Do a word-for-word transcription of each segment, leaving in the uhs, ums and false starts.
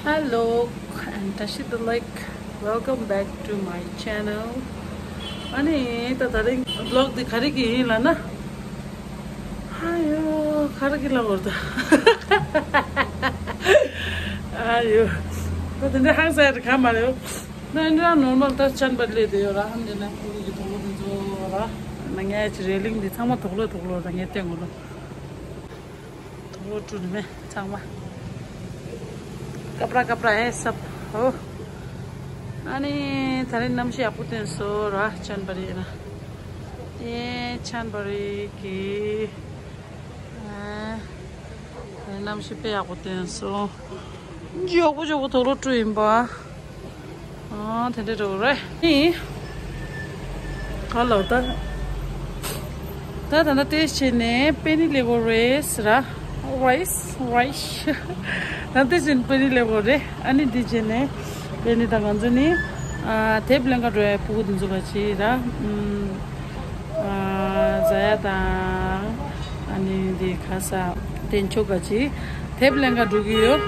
Hello and Tashi the like, welcome back to my channel. Ani ta taring vlog di khari ki la na. Ayo, khari ki la gorda. Ayo. Ta tende hang sa ka ma le. Na ni normal ta chan ba le de yo ra, han de na ku ki to lo de zo ra. Na nge chi railing di chang ma to lo to lo da nge teng lo. དུག་ལོག་བཀྲུས་ནི་མེད་ཚང་མ། ཀ་པྲ་ཀ་པྲ་ཨེ་སབ་ཧོ། ཨ་ནི་ད་རེས་གནམ་གཤིས་ཡག་པོ་བཏོན་སོང་ར་ཅན་པ་རི་ན། ཨེ་ཅན་པ་རི་གི། ཨ། ད་རེས་གནམ་གཤིས་དཔེ་ཡག་པོ་བཏོན་སོང་། མགྱོགས་པོ་མགྱོགས་པོ་དུག་ལོག་བཀྲུས་ཡིན་པ། ཨ། དེ་འདྲ་འགྲོ་གི་རེད། ཨི། ག་ལ་ད། ད་ད་ལྟ་ཏེ་བྱས་ནས་པེ་ནི་ལེ་གོ་རེད་ཟེར་ར། རའིས་རའིས། ད་ལྟ་ཏེ་བྱས་ནས་པེ་ནི་ལེ་གོ་རེད། ཨ་ནི་འདི་བྱས་ནས་པེ་ནི་དང་ང་ཚོ་ནི། ཨ། དེབ་ལེན་ག་འགྲོ་ཡ་ཕྲུ་གུ་དེ་ཚོ་ག་ཅི་ར། ཨུམ། ཨ། ཟ་ཡ་དང་། ཨ་ནི་འདི་ཁ་ས་བསྟན་ཆོག་ག་ཅི། དེབ་ལེན་ག་འགྲོ་གི་ཡོད།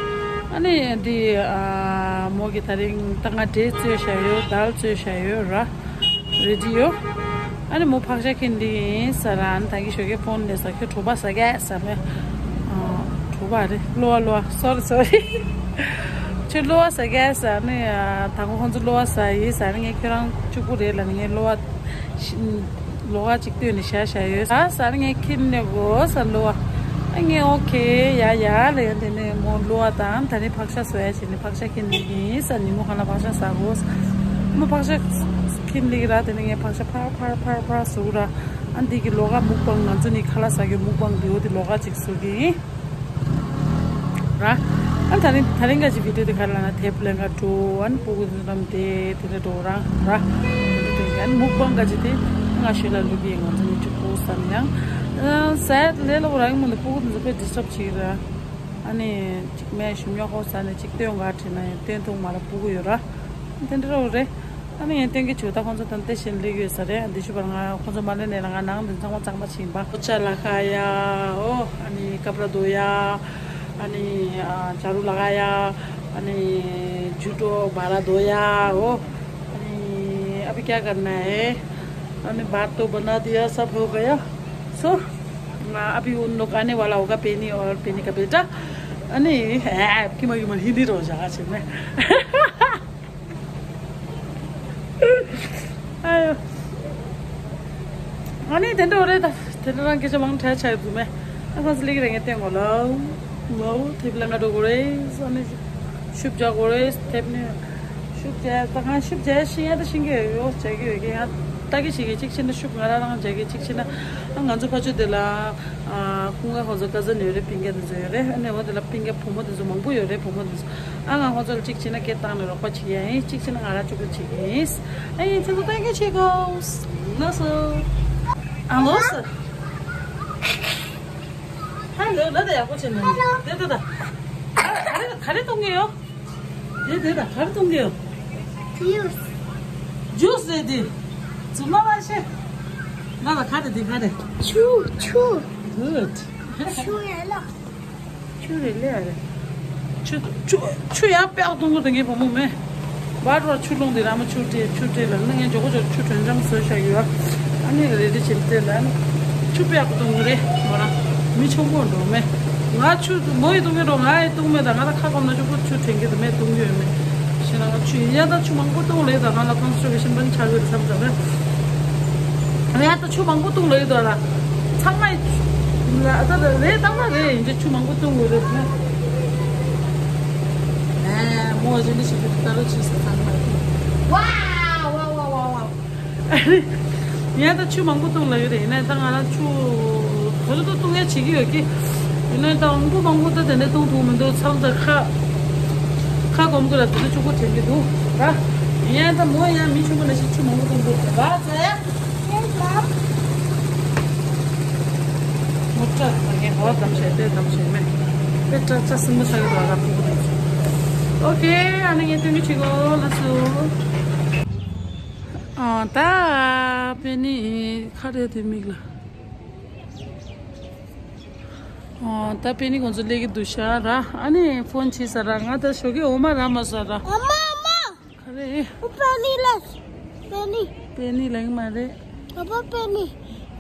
ཨ་ནི་འདི་ཨ་མོ་གི་ད་རིང་ད་ང་འབྲས་བཙོས་བཞག་ཡོད། དལ་བཙོས་བཞག་ཡོད་ར། རེ་ཌི་ཡོད། ཨ་ནི་མོ་ཕག་ཤ་འཁྱེར་འདི་ཡིན་ཟེར་ར། ཨ་ནི་ད་གི་ཞོགས་ཀས་ཕོན་སླེབས་ས། ཁྱོད་གྲོད་པ་ཟ་གས་ཟེར་མོ། ཨ། གྲོད་པ་རེད། གློ་བ་གློ་བ། སོ་རི་སོ་རི། ཁྱོད་གློ་བ་ཟ་གས་ཟེར་ནི། ད་ཁོ་ཁོང་ཚོ་གློ་བ་ཟ་ཡིན་ཟེར་ནི། ངས་ཁྱོད་རང་གཅིག་པུ་རེད་ལབ་ནི། ངས་གློ་བ་ཤི། ལོ་ག་གཅིག་བཏོན་ནས་བཞག་བཞག་ཡོད་ཟེར་ཟེར། ངས་ཁྱེར་ནས་གོ་ཟེར་གློ་བ། ཨ། ངས་ཨོ་ཁེ་ཡ་ཡ་ལབ་ཡོང་། དེ་ནས་མོ་གློ་བ་དང་ད་ནི་ཕག་ཤ་བཟོ་ཡ་བྱས་ནས་ཕག་ཤ་འཁྱེར་ནས་ཡིན་ཟེར། ཉིན་མོ་ཁ་ལ་ཕག་ཤ་ཟ་གོ་ཟེར། མོ་ཕག་ཤ་འཁྱེར་ནས་ར། དེ་ནས་ངས་ཕག་ཤ་ཕར་ཕར་ཕར་ཕར་བཟོ་ར། ཨ། འདི་གི་ལོ་ག་མུག་པང་། ང་ཚོ་ནི་ཁ་ལག་ཟ་གི་མུག་པང་འདི་འོ་དེ་ལོ་ག་གཅིག་བཟོ་གི་ཡིན། ར། ཨ། ད་རིང་ད་རིང་ག་ཅི་བི་ཌིའོ་དེ་ག་རེ་ལབ་ན། དེབ་ལེན་ག་འགྲོ། ཨ་ནི་ཕྲུ་གུ་དེ་ཚོ་རྣམས་དེ་དེ་འདྲ་འགྲོ་རང་ར། དེ་འདྲ་དེ་ཨ་ནི་མུག་པང་ག་ཅི་དེ་ང་ཞོལ་ལ་ལུག་གི་ང་ཚོ་ནི་ཅིག་པོ་བསམ་ཡང་། ཨ། ཟས་ལས་སླ་པོ་རང་ཡིན་མོ་འདི། ཕྲུ་གུ་དེ་ཚོ་དཔེ་ཌིས་ཊབ་བྱེད་ཀྱི་ར། ཨ་ནི་ཅིག་མེད་ཞུམ་ཉོག་ཧོ་ཟ་ནས་ཅིག་སྟོན་ག་བྲིས་ན་ཡང་སྟོན་ཐུབ་མ་ར། ཕྲུ་གུ་ཡོད་ར། དེ་འདྲ་ར་རེད། ཨ་ནི་ངས་སྟོན་གྱི་བྱུང་། ད་ཁོང་ཚོ་དང་དེ་བཞིན་སླེབས་ཡོད་ས་རེད། འདི་ཞུ་བར་ང་ཁོང་ཚོ་མ་སླེབས་ནས་ལ་ང་ནང་འདི་ཚང་མ་གཙང་མ་བྱིན་པ། ཕོ་ཆ་ལ་ཁ་ཡ། ཨོ། ཨ་ནི་ཀ་པྲ་དོ་ཡ། ཨ་ནི་ཨ་ཇ་རུ་ལ་ཁ་ཡ། ཨ་ནི་ཇུ་ཏོ་བ་ར་དོ་ཡ། ཨོ། ཨ་ནི་ཨ་བི་ཀྱ་ཀར་ན་ཧེ། ཨ་ནི་བ་ཏོ་བ་ན་དི་ཡ་ས་ཕོ་ག་ཡ། སོ། ང་ཨ་བི་ཨུན་ལོ་ཀ་ནེ་ཝ་ལ་ཧོ་ག་པེ་ནི་ཨོར་པེ་ནི་ཀ་བེ་ཏྲ། ཨ་ནི་ཨ་ཀི་མ་ཡུ་མ་ཧིན་དི་རོ་ཇ་ག་ཆེ་ནེ། ཨ་ནི་དེ་འདྲ་རེད་ད། དེ་འདྲ་རང་སྐད་ཆ་མང་དྲགས་ཆགས་ཡོད་མེད། ཨ་ཁོང་ཚོ་ལིག་རེ་ངས་བསྟན་གོ་ལ། ལའོ་དེབ་ལ་ང་འགྲོ་གོ་རེད། ཨ་ནི་ཤུབ་རྒྱག་གོ་རེད། དེབ་ནི་ཤུབ་རྒྱག་ད་གང་ཤུབ་རྒྱག་ཤེས་ཡ་ད་ཤེས་ཀྱི་ཡོད། རྒྱག་གི་ཡོད་ཀྱི། ང་ལྟ་གི་ཤེས་ཀྱི། གཅིག་བྱས་ན་ཤུབ་ང་རང་རང་རྒྱག་གི། གཅིག་བྱས་ན་ཨ་ང་ཚོ་ཕ་ཆོས་དེ་ལ། ཨ། ཀུན་དགའ་ཁོང་ཚོ་ཀ་ཛིན་ཡོད་རེད། སྤུན་ཀྱག་དེ་ཚོ་ཡོད་རེད། ཨ་ནི་འོ་དེ་ལ་སྤུན་ཀྱག་བུ་མོ་དེ་ཚོ་མང་པོ་ཡོད་རེད། བུ་མོ་དེ་ཚོ། ཨ་ང་ཁོང་ཚོ་ལ་གཅིག་བྱས་ན་སྐད་བཏང་ནས་རོགས་པ་བྱེད་ཡ་ཡིན། གཅིག་བྱས་ན་ང་རང་གཅིག་པུ་བྱེད་ཀྱི་ཡིན། ཨ་ཡིན། ཁྱེད་ཚོ་ལྟ་མཁན་བྱེད་དགོས། ལགས་སོ། ཨ་ལོ་སོ། ཧ་ལོ་ལ་ད་ཡག་པོ་བྱས་ནས་དེ་དེ་ད། ག་རེ་ག་རེ་གཏོང་གི་ཡོད། དེ་དེ་ད་ག་རེ་གཏོང་གི་ཡོད། ཇུས། ཇུས་རེད་དེ། རྫུན་མ་མ་བཤད། ང་ལ་ག་རེ་དེ་ག་རེ། ཆུ་ཆུ། Good. ཆུ་ཡ་ལ། ཆུ་རེད་ལེ་ཨ་རེད། ཆུ་ཆུ་ཆུ་ཡང་དཔེ་ཡག་གཏོང་གི་འདུག་ངའི་བུ་མོ་མེ། བར་བར་ཆུ་ལོང་དེ་ར་མ་ཆུ་སྤྲད་ཆུ་སྤྲད་ལ་ནི་ངས་མགྱོགས་པོ་མགྱོགས་ཆུ་དྲོན་འཇམ་བཟོས་བཞག་ཡོད། ཨ་ནི་རེ་རེ་བྱེད་སྤྲད་ལ་ནི་ཆུ་དཔེ་ཡག་གཏོང་གི་རེད་མོ་རང་། མི་ཆུང་མོ་འགྲོ་མེ། ང་ཆུ་མོ་ཡི་གཏོང་གི་འགྲོ། ང་ཡི་གཏོང་མེད། ད་ང་ད་ཁ་སྐོམ་ན་མགྱོགས་པོ་ཆུ་དྲན་གི་འདུག་མེ་གཏོང་གི་ཡོད་མེ། ཤེས་ན་ང་ཆུ་ཡིན་ཡ་ད་ཆུ་མང་པོ་གཏོང་ལེ། ད་ང་ལ་ཀོན་སི་ཊི་པེ་ཤན་པན་ཆགས་ཡོད་བསམ་ད་མེ། ང་ཡང་ད་ཆུ་མང་པོ་བཏུང་ལ་ཡོད་དོ་ལ། ཚང་མ་ཡི་ད་ལ་རེད་བཏང་ན་རེད་ཡིན་གྱི་ཆུ་མང་པོ་བཏུང་དགོས་རེད་ན། ཨེ་མོ་ཨ་ཅེ་འདི་ཞིག་གི་ད་ལོ་ཆུ་ས་ཚང་མ་ཡི། ཝའོ་ཝའོ་ཝའོ་ཝའོ་ཝའོ། ཡང་ད་ཆུ་མང་པོ་བཏུང་ལ་ཡོད་རེད། ཡིན་ན་ད་ང་རང་ཆུ་ག་ཚོད་བཏུང་ཡ་བྱེད་ཀྱི་ཡོད་ཀི། ཡིན་ན་ད་མང་པོ་མང་པོ་ད་དེ་འདྲ་བཏུང་ཐུབ་མི་འདུག་ཚང་ད་ཁ་ཁ་སྐོམ་གི་ལ་དེ་ཚོ་ཆུ་ཁོ་དྲན་གི་འདུག་ར། ཡིན་ན་ད་མོ་ཡང་མི་ཆུང་མ་ནང་བཞིན་ཆུ་མང་པོ་བཏུང་དགོས་རེད་ར་ཟེར། མོ་ཊ་ད་ངས་ཧོ་དམ་བྱས་ཏེ་དམ་བྱས་མེད། དཔེ་སྐྲ་ཆ་སྲིན་མོ་ཆགས་ཀྱི་འདུག་ཨ་ཕྲུ་གུ་དེ་ཚོ། ཨོ་ཁེ། ཨ་ནི་ངས་སྟོན་གྱི་བྱེད་གོ་ལགས་སོ། ཨ་ད་པེ་ནི་ཁ་རེ་དེ་མིག་ལ། ཨོ། ད་པེ་ནི་ཁོང་ཚོ་སླེབས་ཀྱི་འདུག་ཤག་ར། ཨ་ནི་ཕོན་བྱས་ས་ར། ང་ད་ཞོགས་ཀས་འོ་མ་རག་མ་སོང་ར། ཨ་མ། ཨ་མ། ག་རེ། པེ་ནི་ལ། པེ་ནི། པེ་ནི་ལེན་མ་རེད། ཨ་ཕ་པེ་ནི།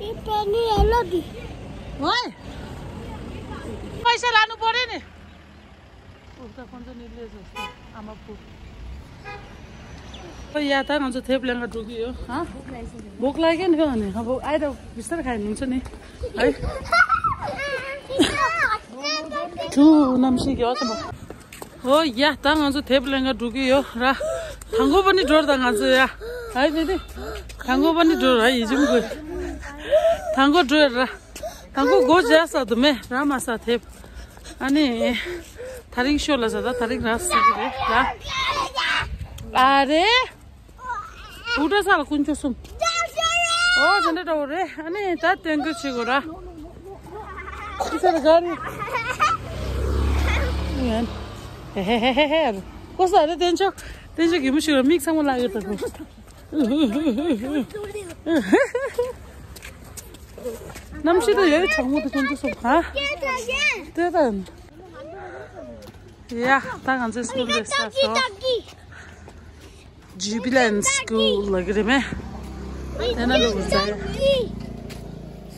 ཨི་པེ་ནི་ཨ་ལོ་དི། ཝའི། ཕ་ཤ་ལ་ནུ་པོ་རེ་ནི། ཨོ་ད་ཁོང་ཚོ་ནི་སླེབས་སོང་། ཨ་མ་བུ། ཨོ་ཡ། ད་ང་ཚོ་དེབ་ལེན་ག་འགྲོ་གི་ཡོད། ཧ། བོག་ལ་གན་ཧོ་ནི། ཧ་བོག་ཨའི་ད་བི་སར་ཁ་ནུང་ཚོ་ནི། ཨའི། ཐུ་གནམ་གཤིས་ཀྱི་ཨོ་ཙམ་པ། ཨོ་ཡ། ད་ང་ཚོ་དེབ་ལེན་ག་འགྲོ་གི་ཡོད་ར། དང་གོ་པ་ནི་འགྲོ་ར། ད་ང་ཚོ་ཡ། ཨའི་དེ་དེ། དང་གོ་པ་ནི་འགྲོ་ར། ཡི་ཅུང་གོ། དང་གོ་འགྲོ་ར། དང་པོ་སྒོ་རྒྱག་ས་དུ་མེད་ར། མ་ས་དེབ། ཨ་ནི། ད་རིང་ཤོ་ལ་ས་ད་ད་རིང་ར་སི་གི་རེད་ར། ཨ་རེ། འུ་དྲ་ས་ལ་ཀུན་སྤྱོད་གསུམ། ཨོ་དེ་འདྲ་འདྲ་བོ་རེད། ཨ་ནི་ད་སྟོན་གི་བྱེད་དགོས་ར། ཁི་ས་ལ་ག་རེ། ཧེ་ཧེ་ཧེ་ཧེ། ཀོ་ས་རེ་བསྟན་ཆོག་བསྟན་ཆོག་གི་མི་ཞིག་ར། མིག་ཚང་མ་ལ་ཡོད་ད་གོ། གནམ་གཤིས་དང་ཡོད་གྲང་མོ་དང་ཁོང་ཚོ་སོང་ཧ། ལྟོས་དང་། ཡ། ད་ང་ཚོའི་སྐུལ་འདྲེས་ས་སོ། Jubilant School ལ་གི་རེད་མེ། དེ་ན་ལོ་ཟ་ཡ།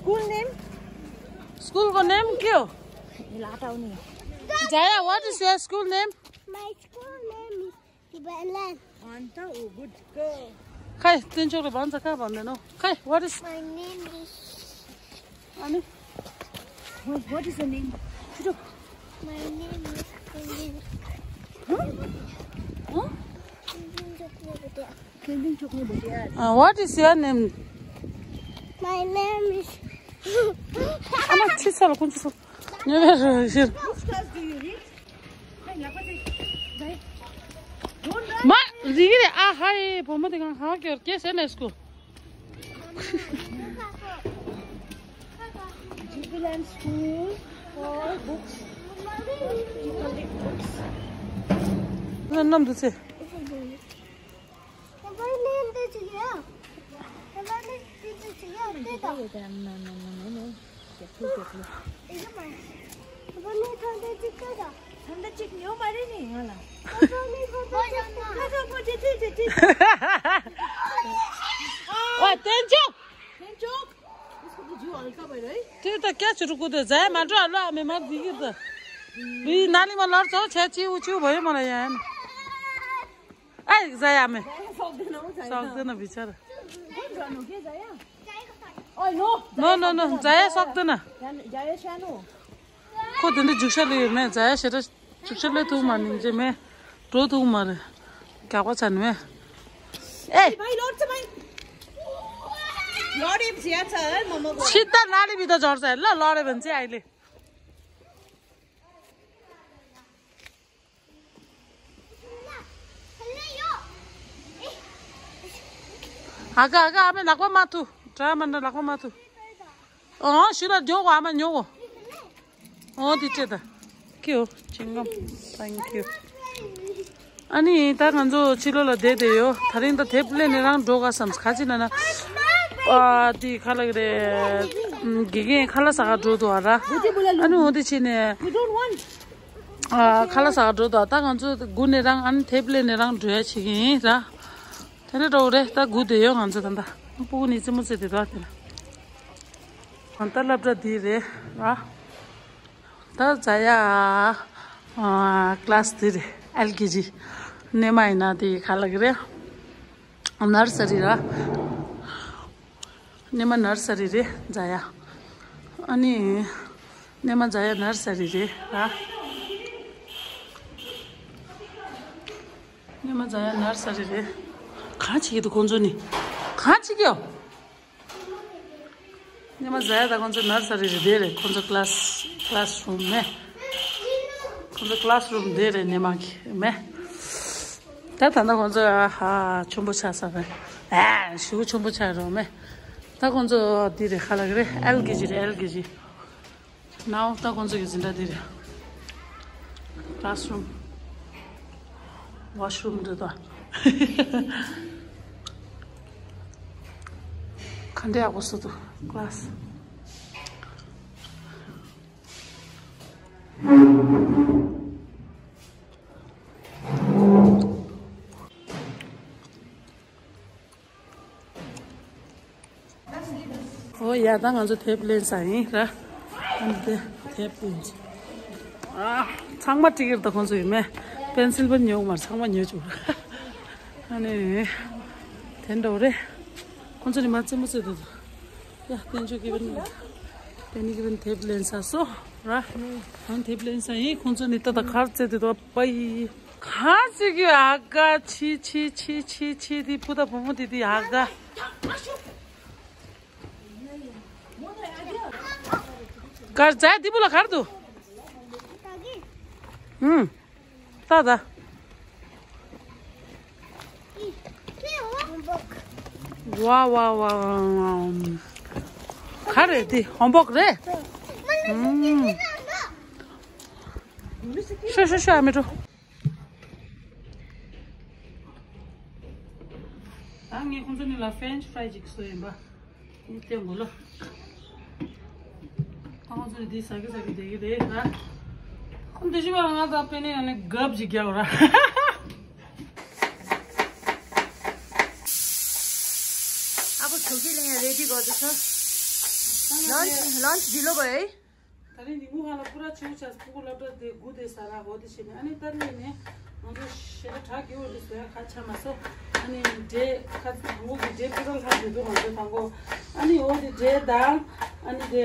School name? School གོ་name ཀྱོ། ལ་ཏའོ་ནི། ཛ་ཡ། What is your school name? My school name is Jubilant. ཨན་ཏ་འོ་good girl. ཁའི་བསྟན་ཆོག་རེ་བང་ཚ་ཁ་བང་ནོ། ཁའི། What is? My name is. ཨ་ནི། What, what is your name? ཁྱོད། My name is Kenjin. ཧ། ཧ། Kenjin Chokne Bhatia. ཨ། What is your name? My name is. ཨ་མ་ཕྱི་ས་ལ་ཁོང་ཚོ་སོང་། ཉེ་བའི་རུ་ཤིར། Which class do you read? མ་རིག་རེད། ཨ་ཧའི་བུ་མོ་དེ་གང་ཧ་གྱོར་སྐྱེ་ཟེར་ནས་སྐུ། Jubilant School for books. You collect books. ནམ་དུ་ཚེ། ཨོ་བསྟན་ཆོག་དེ་ད་སྐྱ་ཆུ་རུ་ཀུ་དེ་ཟ་ཡ་མ་འགྲོ་ཨ་ལོ། ཨ་མེ་མ་འདི་གི་ད། བི་ན་ལི་མ་ལར་ཚོ་ཆ་ཅི་འུ་ཅི་བ་ཡོད་མ་ལ་ཡ་ཡ་ན། ཨའི་ཟ་ཡ་མེ། སོག་དེ་ན་བི་ཆ་ར། No, no, no. ཛ་ཡ་སོག་ཏུ་ན། ཁོ་དེ་འདྲ་རྒྱུག་ཤར་ལས་ཡོད་མེད། ཛ་ཡ་ཞེ་དྲག་རྒྱུག་ཤར་ལས་ཐུག་མ་ནིང་རྗེ་མེད། འགྲོ་ཐུག་མ་རེད། རྒྱག་པ་ཚ་ནི་མེད། ཨེ། ཕྱི་ལྟར་ན་ལི་བི་ད་འབྱོར་ཚར་ལ་ལོ་རེ་བན་ཚེ་ཨའི་ལེ། ཨ་ཀ་ཨ་ཀ་ཨ་མའི་ལག་པ་མ་ཐུ། དྲ་མ་ན་ལག་པ་མ་ཐུ། ཨོ་ཞུ་ལ་ཉོ་གོ། ཨ་མ་ཉོ་གོ། ཨོ་དེ་ཅེ་ད། ཀྱུ་ཅིང་ངམ། Thank you. ཨ་ནི་ད་ང་ཚོ་ཕྱི་ལོགས་ལ་བསྡད་བསྡད་ཡོད། ད་རིང་ད་དེབ་ལེན་ནས་རང་འགྲོ་ག་བསམ། ག་ཅི་ན་ན། ཨ་དེ་ཁ་ལག་རེད། དགེ་རྒན་ཁ་ལག་ཟ་ག་འགྲོ་འདུག་ཨ་ར། ཨ་ནི་འོ་དེ་བྱས་ནས། ཨ་ཁ་ལག་ཟ་ག་འགྲོ་འདུག་ད་ང་ཚོ་སྒུག་ནས་རང་ཨ་ནི་དེབ་ལེན་ནས་རང་འགྲོ་ཡ་བྱེད་ཀྱི་ཡིན་ར། དེ་ནས་འགྲོ་རེད། ད་སྒུག་བསྡད་ཡོད་ང་ཚོ་ད་ལྟ། སྤུ་གུ་ནི་རྩེད་མོ་རྩེ་བསྡད་འདུག་ཨ་དེ་ལ། ད་སློབ་གྲྭ་འདི་རེད་ར། ད་ཛ་ཡ་ཨ་ཀླ་སི་འདི་རེད། ཨེལ་ཀེ་ཇི། སྔོན་མ་ཡིན་ན་དེ་ག་ལབ་ཀྱི་རེད། ནར་སི་རི་ར། སྔོན་མ་ནར་སི་རི་རེད་ཛ་ཡ། ཨ་ནི། སྔོན་མ་ཛ་ཡ་ནར་སི་རི་རེད་ར། སྔོན་མ་ཛ་ཡ་ནར་སི་རི་རེད། གང་བྱེད་ཀྱི་འདུག་ཁོང་ཚོ་ནི། གང་བྱེད་ཀྱི་ཡོད། སྔོན་མ་ཛ་ཡ་དང་ཁོང་ཚོ་ནར་སི་རི་རེད། དེ་རེད་ཁོང་ཚོ་ཀླ་སི་ཀླ་སི་རུམ་མེ། ཁོང་ཚོ་ཀླ་སི་རུམ་དེ་རེད་སྔོན་མ་གི་མེ། ད་ད་ལྟ་ཁོང་ཚོ་ཧ་ཆེན་པོ་ཆགས་ས་རེད། ཨ་ཞེ་པོ་ཆེན་པོ་ཆགས་རོགས་མེ། ད་ཁོང་ཚོ་འདི་རེད་ག་ལབ་ཀྱི་རེད། ཨེལ་ཀེ་ཇི་རེད་ཨེལ་ཀེ་ཇི། ནའོ་ད་ཁོང་ཚོ་གི་འཛིན་གྲྭ་འདི་རེད། ཀླ་སི་རུམ། ཝ་ཤི་རུམ་རེད་ད། ག་འདྲ་ཡག་པོ་བཟོས་འདུག་ཀླ་སི། ཨོ་ཡ། ད་ང་ཚོ་དེབ་ལེན་ས་ཡིན་ར། ཨ་ནི་དེ་དེབ་ལེན་ས། ཨ། ཚང་མ་ཊི་ཀེཊ་ད་ཁོང་ཚོ་ཡོད་མེད། པེན་སིལ་ཕན་ཉོ་གི་མ་རེད། ཚང་མ་ཉོས་བཅུག་ར། ཨ་ནི། དེ་འདྲ་བོ་རེད། ཁོང་ཚོ་ནི་མ་རྩེད་མོ་རྩེ་འདུག་ཡ། བསྟན་ཆོས་ཀྱི་བན། བསྟན་ནི་ཀྱི་བན་དེབ་ལེན་ས་སོ་ར། ཨང་དེབ་ལེན་ས་ཡིན། ཁོང་ཚོ་ནི་ད་ད་གར་རྩེ་དེ་དོ་པ་ཡི། ག་ཅིག་གི་ཨ་ག་ཆི་ཆི་ཆི་ཆི་ཆི་དེ་བུ་དང་བུ་མོ་དེ་དེ་ཨ་ག་གར་ཛའི་དེ་བུ་ལ་གར་དུ། ཧུམ། ད་ད། ཝ་ཝ་ཝ་ཝ། ག་རེ་དེ་ཧོམ་བོག་རེད། ཧུམ། ཤོ་ཤོ་ཤོ་ཨ་མི་འགྲོ། ད་ངས་ཁོང་ཚོ་གཉིས་ལ་ཧྥེན་ཆི་ཧྥ་རའི་ཅིག་བཟོས་ཡིན་པ། ངས་སྟོན་དགོས་ལོ། ད་ཁོང་ཚོ་འདི་ཟ་གི་ཟ་གི་བསྡད་ཀྱི་རེད་ད། ཁོང་འདི་ཞིག་པ་ང་ད་དཔེ་ནས་ཡང་ནས་གབ་ཅིག་རྒྱག་ར། ཨ་ཕོ་ཆོ་གི་ལེན་རེ་ཌི་གོ་དུ་ཆོ། ལོན་ཆི་ལོན་ཆི་འདི་ལོ་གོ་ཨེ། ད་རིང་ཉིན་མོ་ཧ་ལ་པུ་ར་ཆེའུ་ཆ་སྤུ་གུ་སློབ་གྲྭ་དེ་དགུ་དེ་ས་ར་འོ་དེ་བྱས་ནས། ཨ་ནི་ད་རིང་ནས་ང་ཚོ་ཞེ་དྲག་གྲ་གི་འོ་དེ་ཟེར་ཁ་ཆ་མ་སོ། ཨ་ནི་འདྲེ་ཁ་ངོ་གི་འདྲེ་པུ་ར་ལྷག་དེ་དུ་ང་ཚོ་དང་གོ། ཨ་ནི་འོ་དེ་འདྲེ་དང་ཨ་ནི་དེ་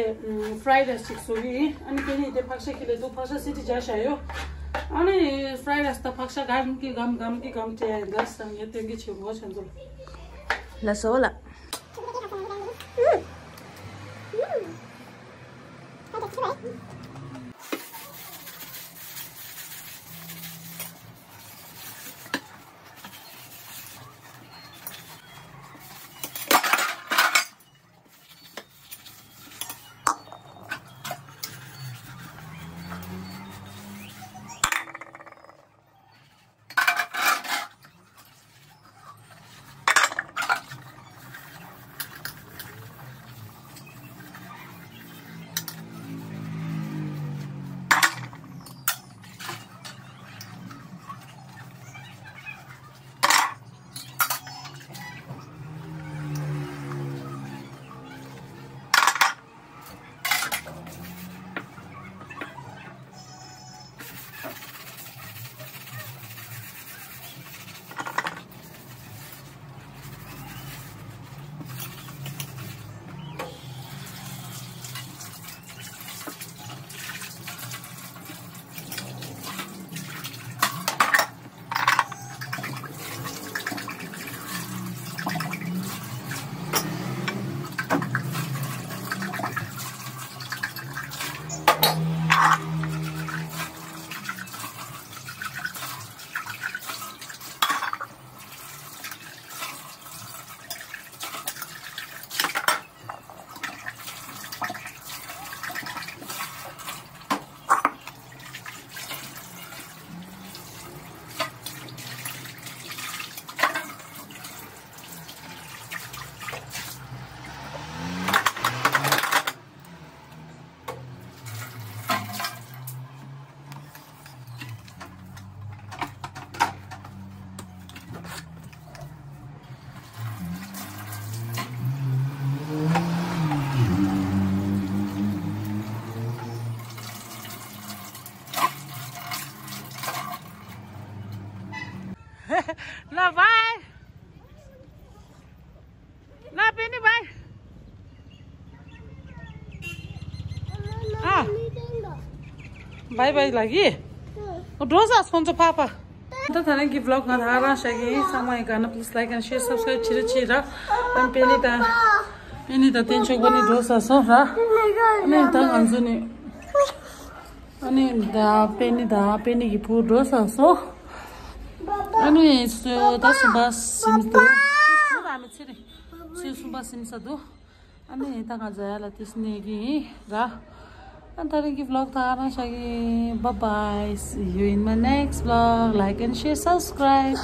ཕ་རའི་རའི་སི་ཅིག་བཟོ་གི་ཡིན། ཨ་ནི་དེ་ནི་དེ་ཕག་ཤ་ཁི་ལེ་དུ་ཕག་ཤ་སི་ཏི་བྱ་ཤ་ཡོ། ཨ་ནི་ཕ་རའི་རའི་སི་ད་ཕག་ཤ་གམ་གི་གམ་གམ་གི་གམ་དྲེ་འདས་སང་ངས་སྟོན་གི་ཆེ་ངོ་ཆེན་ཚོ། ལ་སོ་ལ། ལ་བའི། ལ་པེ་ནི་བའི། ཨ། བའི་བའི་ལ་གི། འགྲོ་ས་སོང་ཚོ་ཕ་ཕ། ད་ད་རིང་གི་བི་ལོག་ང་ད་རང་བྱ་གི་ཡིན། ཚང་མ་ཡིན་ག་ན་please like and share subscribe བྱེད་རོགས་བྱེད་ར། ཨ་པེ་ནི་ད། པེ་ནི་ད་བསྟན་ཆོག་པ་ནི་འགྲོ་ས་སོང་ར། ཨ་ནི་ད་ང་ཚོ་ནི། ཨ་ནི་ད་པེ་ནི་ད་པེ་ནི་གི་བུ་འགྲོ་ས་སོང་། ཨ་ནི་སུ་ད་སུ་བ་སིམ་དུ། སུ་བ་མི་ཚེ་རིང་། སུ་སུ་བ་སིམ་ས་དུ། ཨ་ནི་ད་ང་ཚོ་ཡ་ལ་ཏིས་ནེ་གི་ར། ཨ་ད་རིང་གི་བི་ལོག་ད་རང་བྱ་གི། Bye bye, see you in my next vlog, like and share, subscribe.